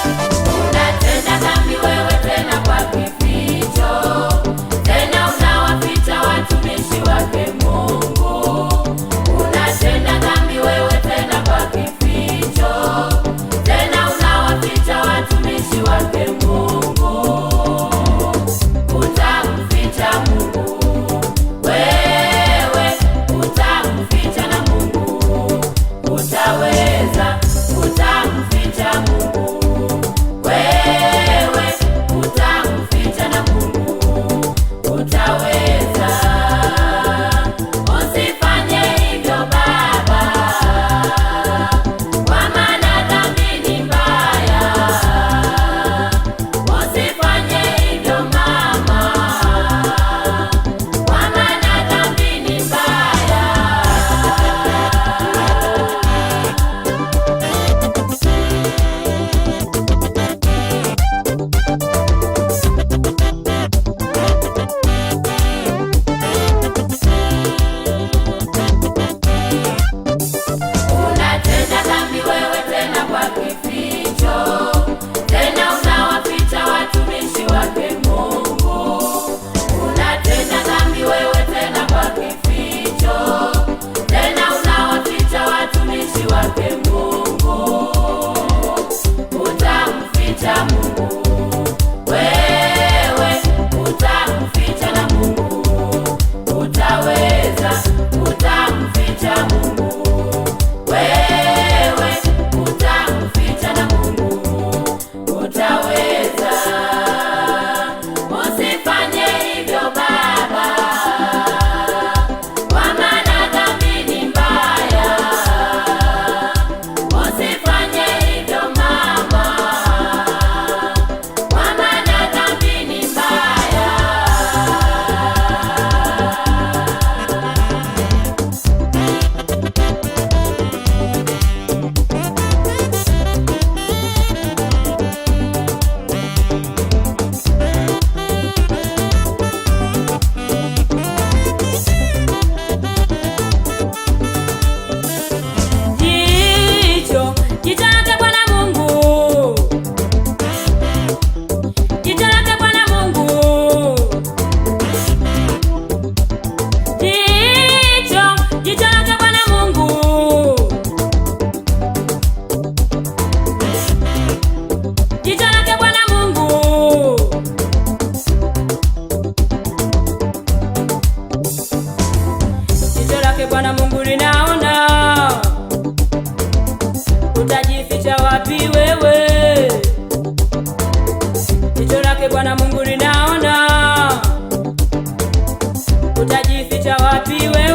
Unatenda dhambi wewe tena kwa kificho, tena unawaficha watumishi wake Mungu. Unatenda dhambi wewe tena kwa kificho, tena unawaficha watumishi wake Mungu. Utamficha Mungu wewe, utamficha na Mungu utaweza, utamficha Mungu wewe, utamficha na Mungu utaweza. Usifanye hivyo baba, kwa maana dhambi ni mbaya. Usifanye hivyo mama, kwa maana dhambi ni mbaya. Unatenda dhambi wewe tena kwa kificho, tena unawaficha watumishi wake Mungu. Unatenda dhambi wewe tena kwa kificho, tena unawaficha watumishi wake Mungu. Utamficha Mungu wewe, utamficha na Mungu utaweza, utamficha Mungu wewe, utamficha na Mungu utaweza. Usifanye hivyo baba, kwa maana dhambi ni mbaya. Usifanye hivyo mama, kwa maana dhambi ni mbaya. Jicho, jicho lake Bwana Mungu, jicho lake Bwana Mungu, jicho, jicho lake Bwana Mungu, jicho lake Bwana Mungu, jicho lake Bwana Mungu linaona. Utajificha wapi wewe? Jicho lake Bwana Mungu linaona. Utajificha wapi wewe?